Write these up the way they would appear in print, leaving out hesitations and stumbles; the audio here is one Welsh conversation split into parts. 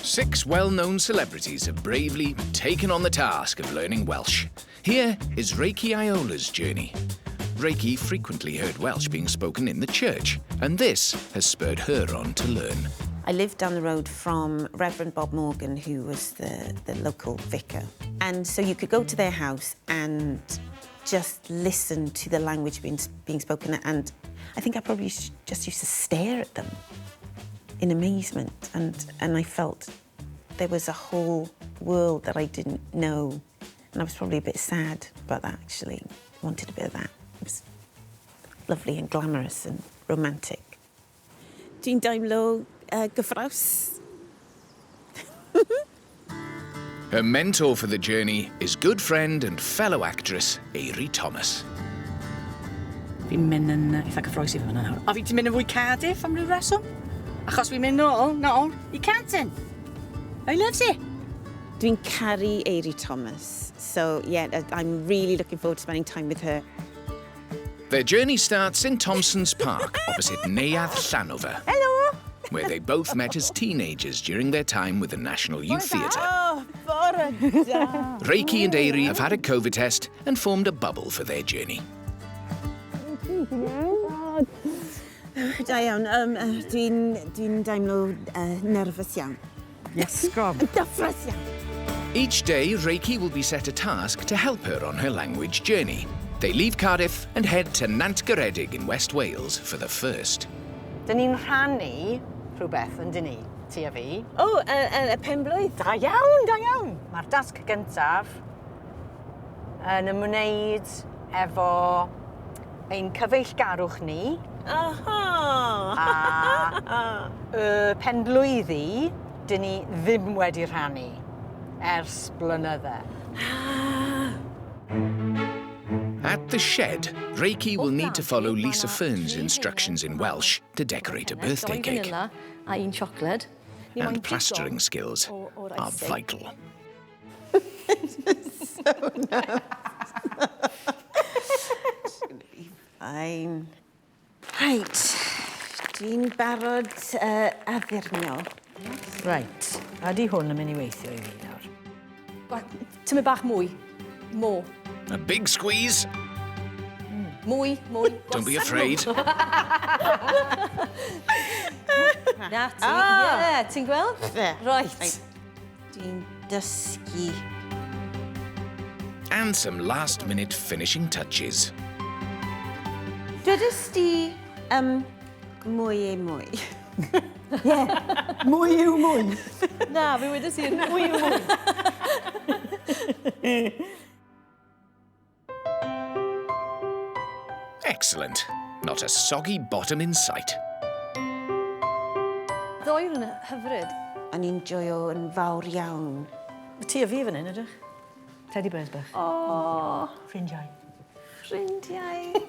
Six well-known celebrities have bravely taken on the task of learning Welsh. Here is Rakie Ayola's journey. Rakie frequently heard Welsh being spoken in the church, and this has spurred her on to learn. I lived down the road from Reverend Bob Morgan, who was the, the local vicar. And so you could go to their house and just listen to the language being, being spoken. And I think I probably just used to stare at them in amazement. And, and I felt there was a whole world that I didn't know. And I was probably a bit sad about that, actually. I wanted a bit of that. It was lovely and glamorous and romantic. Dwi'n daimlo gyffrous. Her mentor for the journey is good friend and fellow actress Eiry Thomas. Fi'n mynd yn eitha cyffroes i fod yna nawr. A fi 'di mynd yn fwy Cardiff am ryw reswm. Achos fi'n mynd nôl nawr i Canton. I loves it. Dwi'n caru Eiry Thomas, so yeah, I'm really looking forward to spending time with her. Their journey starts in Thompson's Park, opposite Neuadd Llanover. Hello! Where they both met as teenagers during their time with the National Youth Theatre. Oh, bore da! Rakie and Eiry have had a COVID test and formed a bubble for their journey. Da iawn. Um, Dwi'n dwi daimlo nervous iawn. Yes, gob. Gyffrous iawn. Each day, Rakie will be set a task to help her on her language journey. They leave Cardiff and head to Nantgaredig in West Wales for the first. Dyn ni'n rhannu rhywbeth, yn dyn ni, ti a fi. O, y, y, y penblwydd. Da iawn, da iawn. Mae'r dasg gyntaf yn ymwneud efo ein cyfeillgarwch ni. Aha! A y penblwyddi dyn ni ddim wedi rhannu ers blynydde. At the shed, Rakie will need to follow Lisa Fearn's instructions in Welsh to decorate a birthday cake. A un siocled. And plastering skills are vital. So nice. It's gonna be fine. Right, dwi'n barod addurno. Right, ydy hwn yn mynd i weithio i fi nawr? Tymed bach mwy. More. A big squeeze. Mwy, mwy. Don't be afraid. Na ti, ie, ti'n gweld? Right. Dwi'n dysgu. And some last-minute finishing touches. Dwedais di um, mwy e mwy. Ie, mwy yw mwy. Na, fi wedes i'r mwy yw mwy. Excellent. Not a soggy bottom in sight. Ddoe yn hyfryd. O'n i'n joio yn fawr iawn. Ti a fi fan hyn, ydych? Teddy bears bach. O! Ffrindiau. Ffrindiau.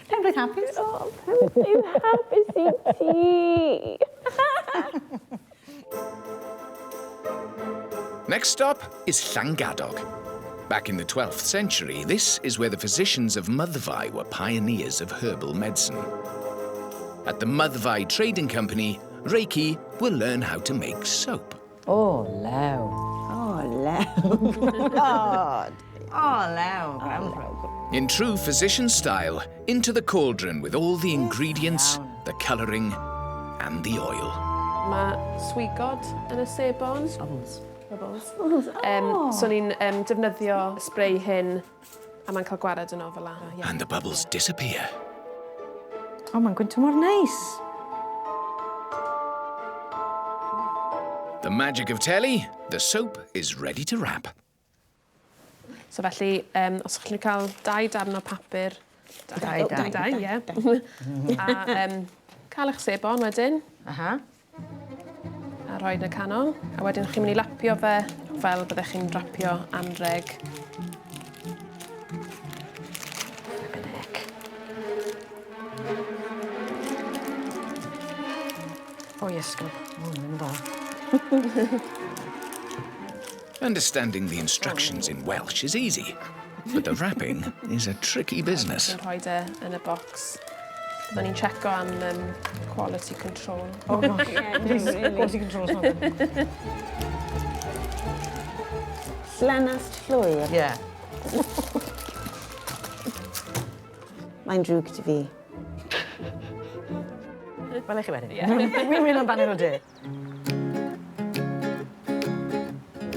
Penblwydd hapus. O, penblwydd hapus i ti. Next stop is Llangadog. Back in the 12th century, this is where the physicians of Myddfai were pioneers of herbal medicine. At the Myddfai Trading Company, Rakie will learn how to make soap. O, lew. O, lew. O, O, lew. In true physician style, into the cauldron with all the ingredients, the colouring, and the oil. Mae swigod yn y sebon. Bubbles. Bubbles. Um, so ni'n um, defnyddio spray hyn a mae'n cael gwared yno fel la. Yeah. And the bubbles disappear. O, mae'n gwyntio mor neis. The magic of telly, the soap is ready to wrap. So felly, um, os ydych chi'n cael dau darn o papur... Dau darn. Dau, ie. A um, cael eich sebon wedyn. Aha. A rhoi yn y canol. A wedyn chi'n mynd i lapio fe fel byddech chi'n drapio anreg. O, Iesgob. O, mae'n dda. Understanding the instructions in Welsh is easy, but the wrapping is a tricky business. Chi'n rhoi e yn y bocs. Byddwn ni'n checo am quality control. Oh, gosh. Please, quality control's not good. Llanast llwyr. Yeah. Mae'n drwg 'da fi. Wel, chi wedyn. Fi'n mynd am baned o de.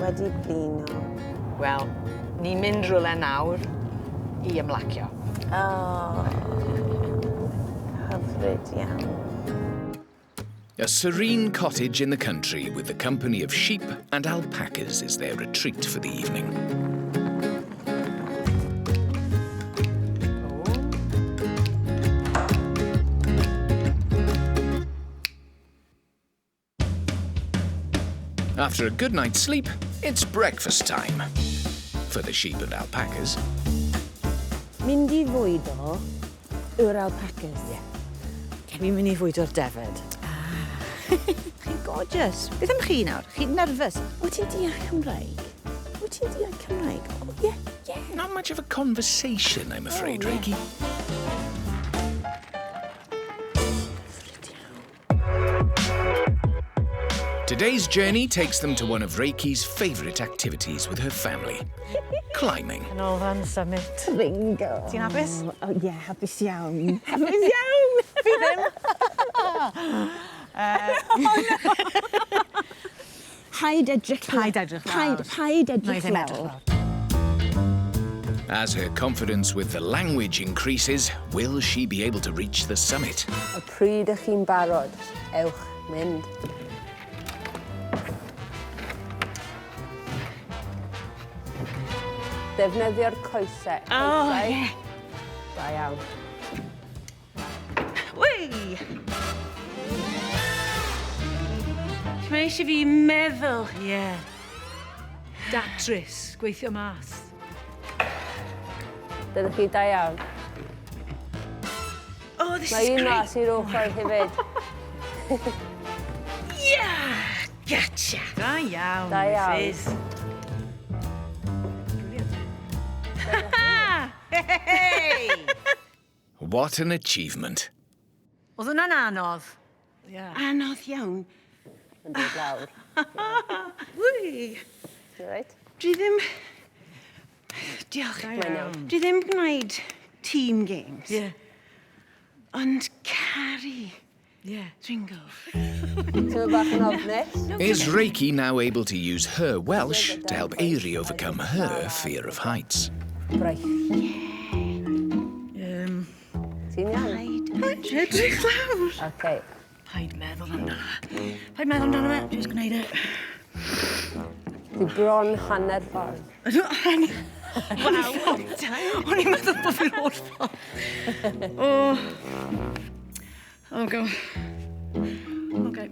Wedi blino. Wel, ni'n mynd rhywle nawr i ymlacio. Oh, hyfryd iawn. A serene cottage in the country with the company of sheep and alpacas is their retreat for the evening. After a good night's sleep, it's breakfast time. For the sheep and alpacas. Mynd i fwydo yr alpacas. Yeah. Fi'n mynd i fwydo'r defed. Chi'n gorgeous. Beth am chi nawr? Chi'n nervous? Wyt ti'n deall Cymraeg? Wyt ti'n deall Cymraeg? Oh, yeah. Not much of a conversation, I'm afraid, Oh, yeah. Reiki. Hyfryd iawn. Today's journey takes them to one of Reiki's favourite activities with her family: climbing. Canolfan Summit. Bingo. Ti'n hapus? Oh, yeah, hapus iawn. Hapus iawn! Fi ddim. Paid edrych lawr. Paid edrych lawr. Paid Na i edrych ddim edrych lawr. lawr. As her confidence with the language increases, will she be able to reach the summit? Y pryd ych chi'n barod, ewch mynd. Defnyddio'r coesau. Oh, Coesau. yeah. Da iawn. Wei! Mae eisiau fi meddwl. Ie. Datrys, gweithio mas. Dydych chi da iawn. Oh, this Mae is un great. mas i'r ochr hefyd. Yeah! Gotcha. Da iawn, Da iawn. Mrs. Brilliant. Hey! What an achievement. Oedd hwnna'n anodd? Yeah. Anodd iawn. Yn dod lawr. Wei! Ti'n reit? Dwi ddim... Diolch. Mae'n iawn. Dwi ddim gwneud team games. Yeah. Ond caru dringo. Ti'n bach yn ofnus? Is Reiki now able to use her Welsh to help Eiri overcome her fear of heights? Braich. Ti'n iawn? Paid edrych lawr. Okay. Paid meddwl amdano fe. Paid meddwl amdano fe. Just gwneud e. Ti bron hanner ffordd. Waw. O'n i'n meddwl bod fi'n holl ffordd. Oh. Oh, God. Okay.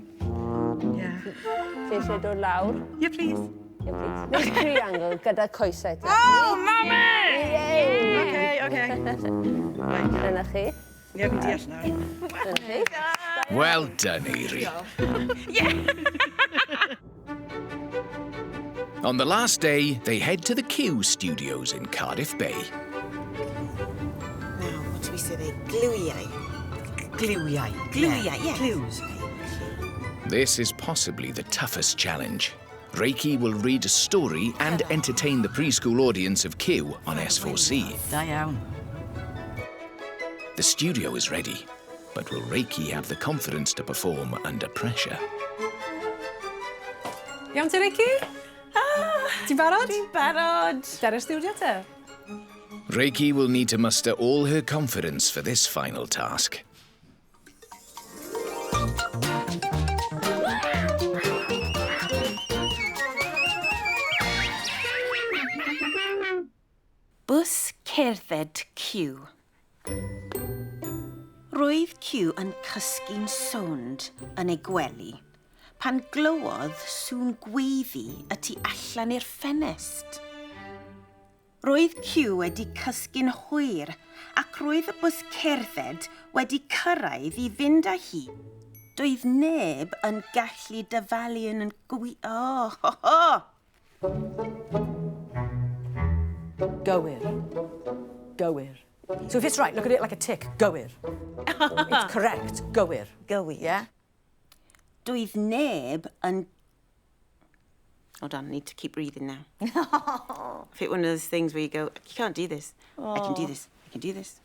Yeah. Ti eisiau dod lawr? Yeah, please. Yeah, please. Neud triangle gyda coesau ti. Oh, mummy! Yay! Okay. Dyna chi. Ie, fi'n deall nawr. Dyna chi. Well done, Eiri. On the last day, they head to the Cyw Studios in Cardiff Bay. Now, what do we say there? Gliwiau. Gliwiau. Gliwiau, yeah. Clues. This is possibly the toughest challenge. Reiki will read a story and entertain the preschool audience of Cyw on S4C. Da iawn. The studio is ready, but will Reiki have the confidence to perform under pressure? Iawn ti, Reiki? Ah, Ti'n barod? Dwi'n barod. Der y studio te. Reiki will need to muster all her confidence for this final task. Bws cerdded Cyw. Roedd Cyw yn cysgu'n sownd yn ei gwely pan glywodd sŵn gweiddi y tu allan i'r ffenest. Roedd Cyw wedi cysgu'n hwyr ac roedd y bws cerdded wedi cyrraedd i fynd â hi. Doedd neb yn gallu dyfalu yn gwi... Oh, ho, ho! Gywir. Gywir. So if it's right, look at it like a tick. Gywir. It's correct. Gywir. Gywir. Yeah? Doedd neb yn... Hold on, I need to keep breathing now. I've hit one of those things where you go, you can't do this. I can do this. I can do this.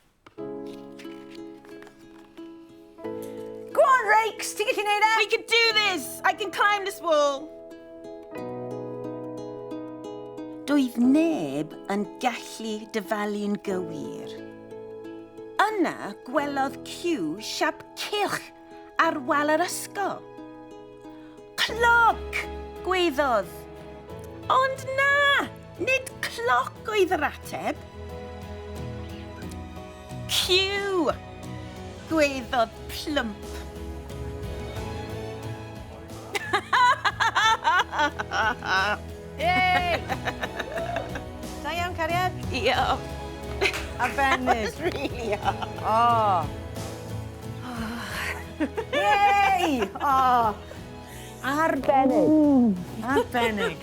Go on, Rakes! Ti'n gallu neud e? We can do this! I can climb this wall! Doedd neb yn gallu dyfalu'n gywir. Yna gwelodd Q siap cylch ar wal yr ysgol. Cloc! Gweiddodd. Ond na! Nid cloc oedd yr ateb. Q! Gweiddodd Plump. Yay! Da iawn, cariad. Diolch. Arbennig. It's really hard. Oh. Yay! Oh. Arbennig. Arbennig.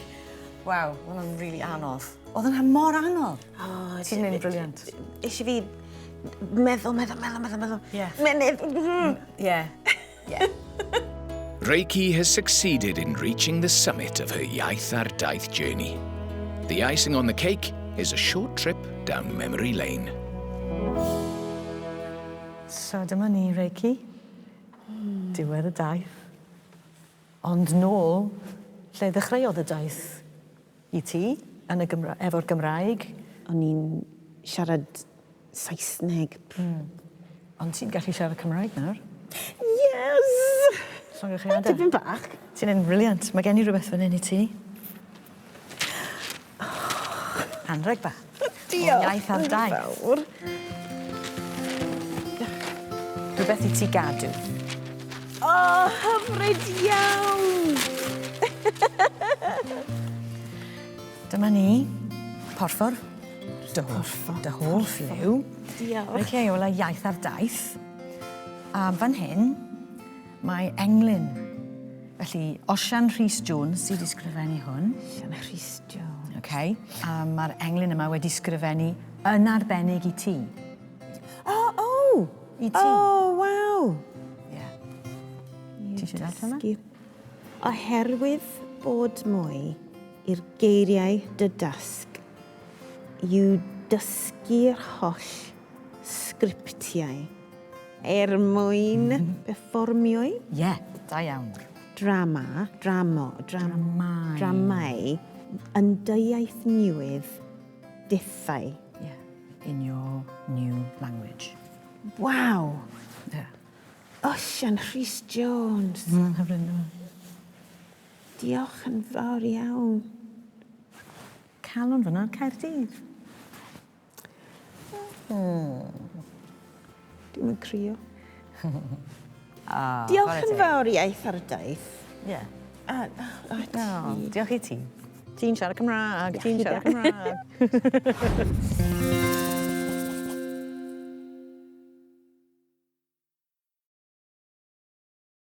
Waw, oedd hwnna'n really anodd. Oedd hwnna mor anodd. Oh, Ti'n mynd brilliant. Eisiau fi meddwl, meddwl, meddwl, meddwl, meddwl. Yeah. Mynydd. Yeah. Reiki has succeeded in reaching the summit of her Iaith ar Daith journey. The icing on the cake is a short trip down memory lane. So dyma ni, Reiki. Diwedd y daith. Ond nôl, lle ddechreuodd y daith i ti, yn y Gymra efo'r Gymraeg. O'n i'n siarad Saesneg. Ond ti'n gallu siarad Cymraeg nawr. Yes! Llongyfarchiadau. Tipyn bach. Ti'n yn brilliant. Mae gen i rhywbeth fan hyn i ti. Anreg bach. Diolch. O Iaith ar yn Daith. fawr. Rhywbeth i ti gadw. O, hyfryd iawn! Dyma ni. Porffor. Dy hoff, dy hoff liw. Diolch. Reiki Aiola Iaith ar Daith. A fan hyn, mae englyn. Felly, Osian Rhys Jones sydd wedi sgrifennu hwn. Osian Rhys Jones. Okay. A mae'r englyn yma wedi sgrifennu yn arbennig i ti. O, oh, oh! I ti. Oh, waw! Yeah. Ti eisiau darllen e? Dysgu. Oherwydd bod mwy i'r geiriau dy dasg, yw dysgu'r holl sgriptiau er mwyn perfformio Ie, yeah, da iawn. drama, dramo, dram, Dramau. dramau yn dy iaith newydd dithau. Yeah. In your new language. Waw! Yeah. Osian Rhys Jones. Hyfryd. yndw? Diolch yn fawr iawn. Calon fyna, Caerdydd. Dwi'n mynd crio. Ah, Diolch yn fawr Iaith ar Daith. Yeah. A ti. Oh, diolch i ti. Ti'n siarad Cymraeg, ti'n Iechyd siarad da. Cymraeg.